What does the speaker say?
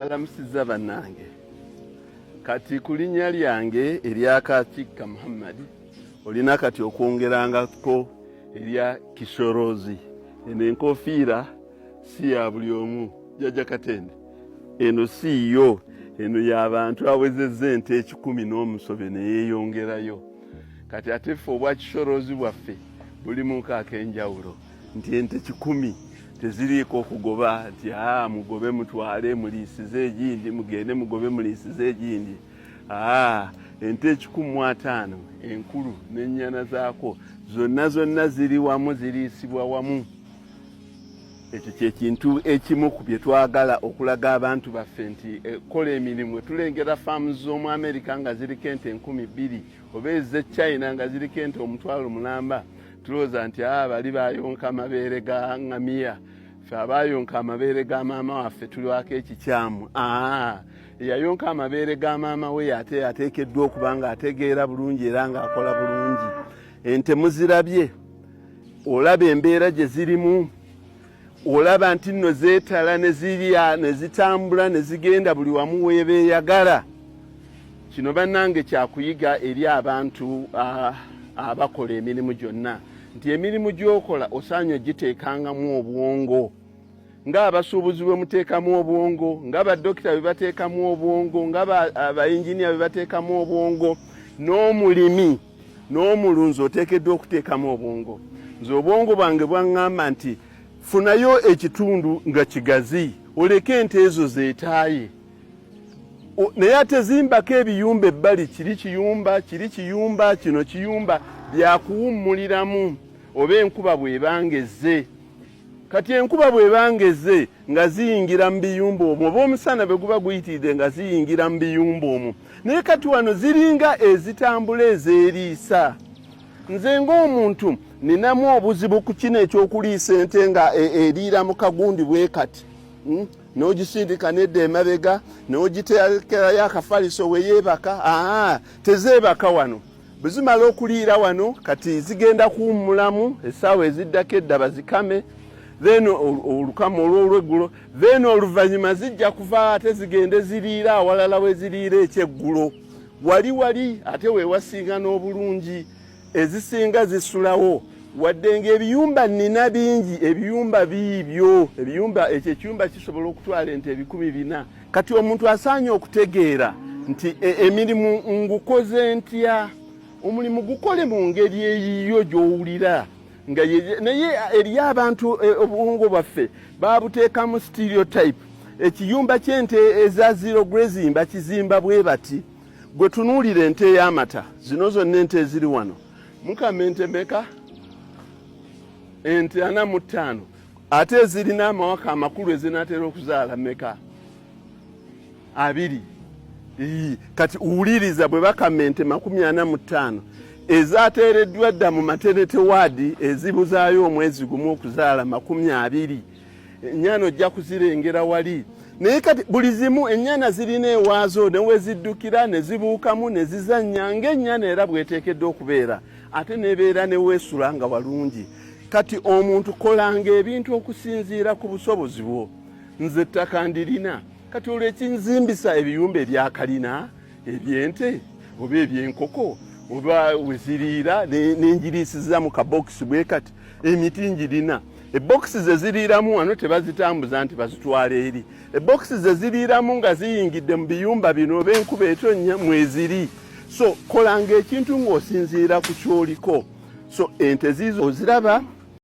Alamusizza bannange. Kati ku linnya lyange erya Kakikka Muhammad olina kati okwongerangako erya Kishorozi. Eno enkofiira si ya buli omu, Jjajja Katende. Eno si yo, eno y'abantu awezezza ente 100 n'omusobe ne yeeyongerayo. Kati ate ffe obwa Kishorozi bwaffe bulimuko ak'enjawulo. Nti ente 100 teziriiko okugoba nti aa mugobe mutwale muliisize egindi, mugende mugobe muliisize egindi. Aa ente 150 enkulu n'ennyana zaakwo zonna zonna ziri wamu, ziriisibwa wamu. Ekyo kye kintu ekimu ku bye twagala okulaga abantu baffe nti kola emirimu. Tulengera faamu z'omu Amerika nga ziriko ente 2000 oba ez'e China nga ziriko ente 500,000. Tulowooza nti bali bayonka amabeere ga ŋŋamiya, ffe abayonka amabeere ga maama waffe tuliwako ekikyamu. Eyayonka amabeere ga maama we ate ateekeddwa okuba ng'ategeera bulungi era ng'akola bulungi. Ente muzirabye, olaba embeera gye zirimu, olaba nti nno zeetala ne zirya ne zitambula ne zigenda buli wamu webeeyagala. Kino bannange kyakuyiga eri abantu abakola emirimu gyonna nti emirimu gy'okola osaanye ogiteekangamu obwongo, ng'abasuubuzi bwe muteekamu obwongo, nga badokita bwe bateekamu obwongo, nga abayinginiya bwe bateekamu obwongo, n'omulimi n'omulunzi oteekeddwa okuteekamu obwongo. Nze obwongo bwange bwaŋŋamba nti funayo ekitundu nga kigazi oleke ente ezo zeetaaye, naye ate zimbako ebiyumba ebbali, kiri kiyumba, kiri kiyumba, kino kiyumba byakuwummuliramu oba enkuba bw'ebanga ezze. Kati enkuba bw'ebanga ezze nga ziyingira mu biyumba omwo, oba omusana bwe guba guyitiridde nga ziyingira mu biyumba omwo. Naye kati wano ziringa ezitambula ezeeriisa. Nze ng'omuntu ninamu obuzibu ku kino ekyokuliisa ente nga eriira mu kagundi bwe kati, n'ogisindika nedda emabega n'ogiteekerayo akafaliso we yeebaka. Tezeebaka wano. Bwe zimala okuliira wano kati zigenda kuwummulamu essaawa eziddako edda bazikame, then olukama olw'olweggulo, then oluvannyuma zijja kuva ate zigende ziriira awalala we ziriira ekyeggulo. Wali wali ate we wasinga n'obulungi, ezisinga zisulawo. Wadde ng'ebiyumba nnina bingi, ebiyumba biibyo, ebiyumba ekyo ekiyumba kisobola okutwala ente 400,000. Kati omuntu asaanye okutegeera nti emirimu ngukoze ntya, omulimu gukole mu ngeri eyiyo gy'owulira nga naye eri abantu obwongo bwaffe babuteekamu stereotype. Ekiyumba ky'ente eza zero grazing bakizimba bwe bati. Gwe tunuulira ente ey'amata, zino zonna ente eziri wano, mukama ente meka? Ente 45, ate ezirina amawaka amakulu ezinaatera okuzaala meka? 20. Kati wuliriza bwe bakama ente 45 ezateereddwa dda mu maternity ward ezibuzaayo omwezi gumu okuzaala 20. Ennyana ojja kuzirengera wali, naye kati buli zimu ennyana zirina ewaazo ne we ziddukira ne zibuukamu ne zizannya ng'ennyana era bw'eteekeddwa okubeera, ate n'ebeera ne weesula nga walungi. Kati omuntu kolanga ebintu okusinziira ku busobozi bwo. Nze ettaka ndirina, kati olwo ekinzimbisa ebiyumba ebyakalina eby'ente oba eby'enkoko oba we ziriira ne ngiriisiza mu kabokisi bwe kati. Emiti ngirina, ebokisi ze ziriiramu wano tebazitambuza nti bazitwala eri. Ebokisi ze ziriiramu nga ziyingidde mu biyumba bino oba enkuba etonnya mweziri. So kolanga ekintu ng'osinziira ku kyoliko. So ente ziizo oziraba.